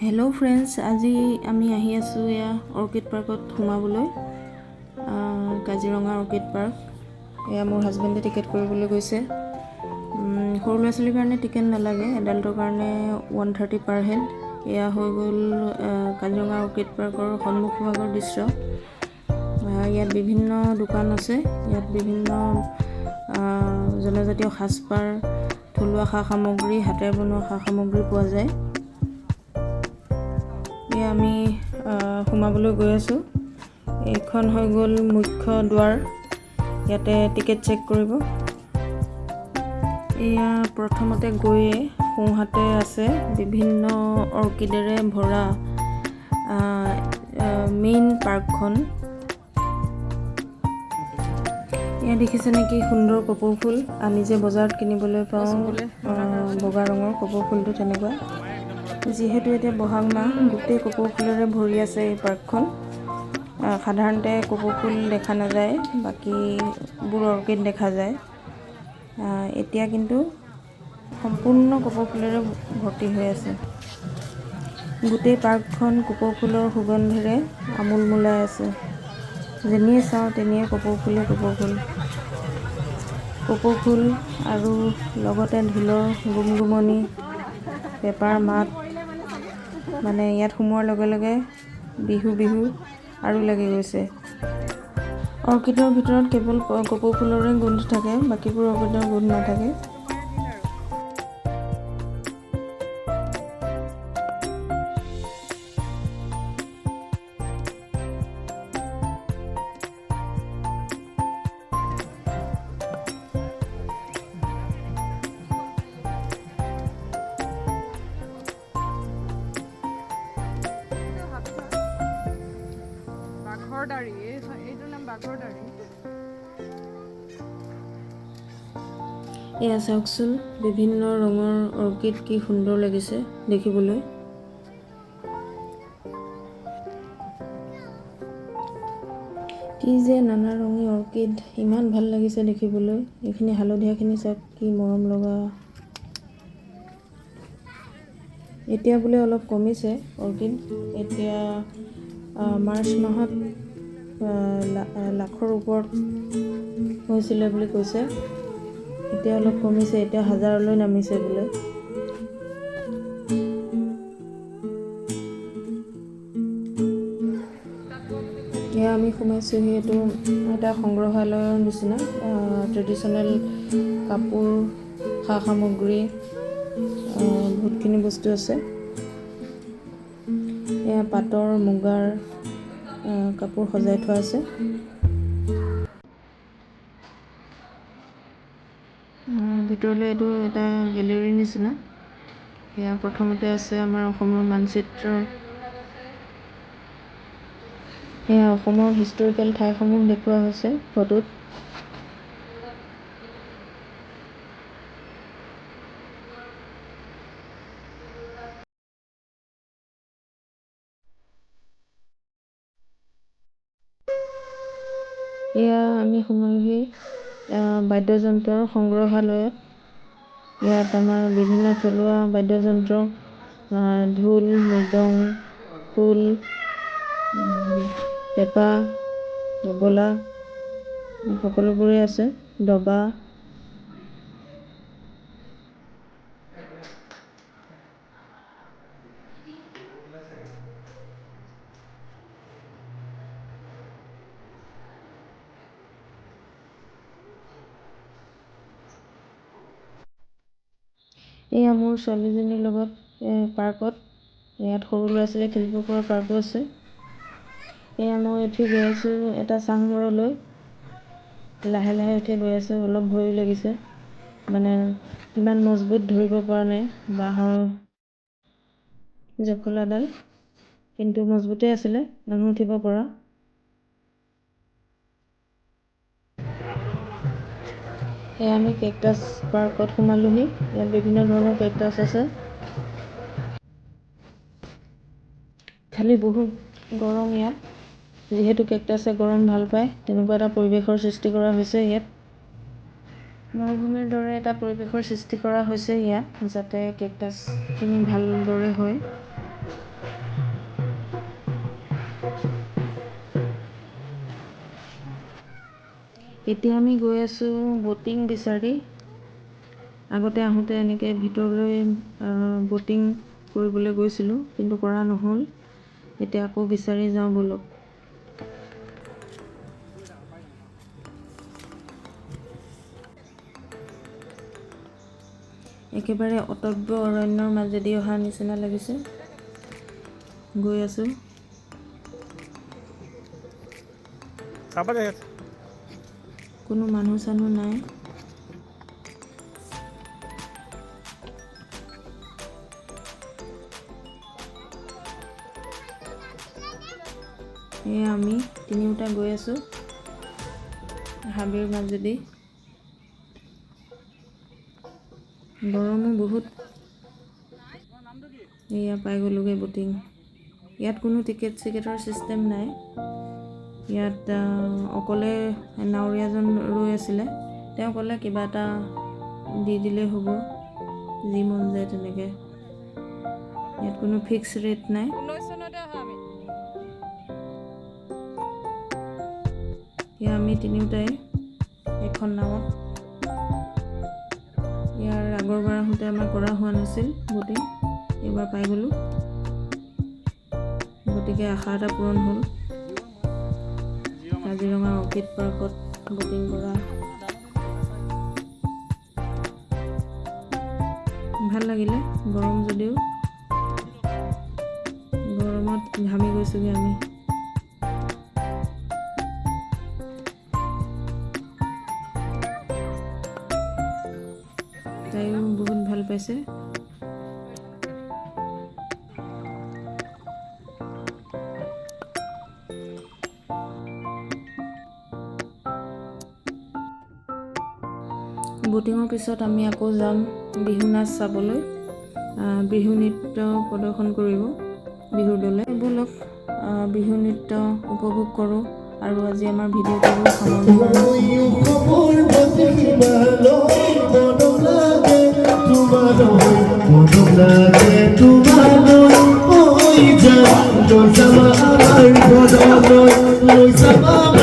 Hello' friends, আজি আমি আহি আছোঁ এয়া অৰ্কিড পাৰ্কত সোমাবলৈ। Kaziranga orchid park. এয়া মোৰ হাজবেণ্ডে টিকেট কৰিবলৈ গৈছে। সৰু ল'ৰা ছোৱালীৰ কাৰণে টিকেট নালাগে, এডাল্টৰ কাৰণে 130 পাৰ হেড। এয়া হৈ গ'ল কাজিৰঙা অৰ্কিড পাৰ্কৰ সন্মুখভাগৰ দৃশ্য। ইয়াত বিভিন্ন দোকান আছে। ইয়াত বিভিন্ন জনজাতীয় সাজপাৰ, থলুৱা সা সামগ্ৰী, হাতেৰে বনোৱা সা সামগ্ৰী পোৱা যায়। এয়া আমি সোমাবলৈ গৈ আছোঁ। এইখন হৈ গ'ল মুখ্য দুৱাৰ। ইয়াতে টিকেট চেক কৰিব। এয়া প্ৰথমতে গৈয়ে সোঁহাতে আছে বিভিন্ন অৰ্কিডেৰে ভৰা মেইন পাৰ্কখন। এয়া দেখিছেনে কি সুন্দৰ কপৌ ফুল! আমি যে বজাৰত কিনিবলৈ পাওঁ বগা ৰঙৰ কপৌ ফুলটো, তেনেকুৱা। যিহেতু এতিয়া বহাগ মাহ, গোটেই কপৌ ফুলেৰে ভৰি আছে এই পাৰ্কখন। সাধাৰণতে কপৌ ফুল দেখা নাযায়, বাকীবোৰ অৰ্কিড দেখা যায়। এতিয়া কিন্তু সম্পূৰ্ণ কপৌ ফুলেৰে ভৰ্তি হৈ আছে। গোটেই পাৰ্কখন কপৌ ফুলৰ সুগন্ধেৰে আমোল মোলাই আছে। যেনিয়ে চাওঁ তেনিয়ে কপৌ ফুলেই কপৌ ফুল, কপৌ ফুল আৰু লগতে ঢোলৰ গুমগুমনি, পেঁপাৰ মাত। মানে ইয়াত সোমোৱাৰ লগে লগে বিহু বিহু আৰু লাগি গৈছে। অৰ্কিডৰ ভিতৰত কেৱল কপৌ ফুলৰে গোন্ধ থাকে, বাকীবোৰ অৰ্কিডৰ গোন্ধ নাথাকে। বাঘৰ দাড়ি, এইটোৰ নাম বাঘৰ দাড়ি। এয়া চাওকচোন, বিভিন্ন ৰঙৰ অৰ্কিড, কি সুন্দৰ লাগিছে দেখিবলৈ। কি যে নানা ৰঙী অৰ্কিড, ইমান ভাল লাগিছে দেখিবলৈ। এইখিনি হালধীয়াখিনি চাওক, কি মৰম লগা। এতিয়া বোলে অলপ কমিছে অৰ্কিড। এতিয়া মাৰ্চ মাহত লাখৰ ওপৰত হৈছিলে বুলি কৈছে। এতিয়া অলপ কমিছে, এতিয়া হাজাৰলৈ নামিছে বোলে। এয়া আমি সোমাইছোঁহি, এইটো এটা সংগ্ৰহালয়ৰ নিচিনা। ট্ৰেডিশ্যনেল কাপোৰ, সা সামগ্ৰী, বহুতখিনি বস্তু আছে। এয়া পাটৰ, মুগাৰ কাপোৰ সজাই থোৱা আছে। ভিতৰলৈ এইটো এটা গেলেৰীৰ নিচিনা। এয়া প্ৰথমতে আছে আমাৰ অসমৰ মানচিত্ৰ। এয়া অসমৰ হিষ্টৰিকেল ঠাইসমূহ দেখুওৱা হৈছে ফটোত। এয়া আমি সোমালোহি বাদ্যযন্ত্ৰৰ সংগ্ৰহালয়ত। ইয়াত আমাৰ বিভিন্ন থলুৱা বাদ্যযন্ত্ৰ, ঢোল, মৃদং, খোল, পেঁপা, তবলা, সকলোবোৰেই আছে, দবা। এয়া মোৰ ছোৱালীজনীৰ লগত পাৰ্কত। ইয়াত সৰু ল'ৰা ছোৱালীয়ে খেলিব পৰা পাৰ্কো আছে। এয়া মই উঠি গৈ আছোঁ এটা চাংঘৰলৈ। লাহে লাহে উঠি গৈ আছোঁ, অলপ ভয়ো লাগিছে, মানে ইমান মজবুত ধৰিব পৰা নাই বাঁহৰ জখলাডাল, কিন্তু মজবুতেই আছিলে মানুহ উঠিব পৰা। এয়া আমি কেকটাছ পাৰ্কত সোমালোহি। ইয়াত বিভিন্ন ধৰণৰ কেকটাছ আছে। খালি বহুত গৰম ইয়াত, যিহেতু কেকটাছে গৰম ভাল পায়, তেনেকুৱা এটা পৰিৱেশৰ সৃষ্টি কৰা হৈছে ইয়াত। মৰুভূমিৰ দৰে এটা পৰিৱেশৰ সৃষ্টি কৰা হৈছে ইয়াত, যাতে কেকটাছখিনি ভালদৰে হয়। এতিয়া আমি গৈ আছোঁ ব'টিং বিচাৰি। আগতে আহোঁতে এনেকৈ ভিতৰলৈ ব'টিং কৰিবলৈ গৈছিলোঁ, কিন্তু কৰা নহ'ল। এতিয়া আকৌ বিচাৰি যাওঁ ব'লক। একেবাৰে অটব্য অৰণ্যৰ মাজেদি অহাৰ নিচিনা লাগিছে। গৈ আছোঁ। চাব দে। কোনো মানুহ চানুহ নাই। এয়া আমি তিনিওটা গৈ আছোঁ হাবিৰ মাজেদি। গৰমো বহুত। এয়া পাই গ'লোগৈ ব'টিং। ইয়াত কোনো টিকেট চিকেটৰ ছিষ্টেম নাই। ইয়াত অকলে নাৱৰীয়াজন ৰৈ আছিলে। তেওঁ ক'লে কিবা এটা দি দিলেই হ'ব, যি মন যায় তেনেকৈ। ইয়াত কোনো ফিক্স ৰেট নাই। 19 চনতে অহা আমি। এয়া আমি তিনিওটাই এখন নাৱত। ইয়াৰ আগৰবাৰ আহোঁতে আমাৰ কৰা হোৱা নাছিল ব'টিং, এইবাৰ পাই গ'লোঁ, গতিকে আশা এটা পূৰণ হ'ল। কাজিৰঙা অৰ্কিড পাৰ্কত ব'টিং কৰা ভাল লাগিলে। গৰম যদিও, গৰমত ঘামি গৈছোঁগৈ আমি। তাইও বহুত ভাল পাইছে। ব'টিঙৰ পিছত আমি আকৌ যাম বিহু নাচ চাবলৈ। বিহু নৃত্য প্ৰদৰ্শন কৰিব বিহুৰ দলে। ব'লক, বিহু নৃত্য উপভোগ কৰোঁ আৰু আজি আমাৰ ভিডিঅ'টো সামৰণি মাৰোঁ। মন লাগে তোমালৈ, ঐ যাম, লৈ যাবা আমাৰ ঘৰলৈ, লৈ যাবা।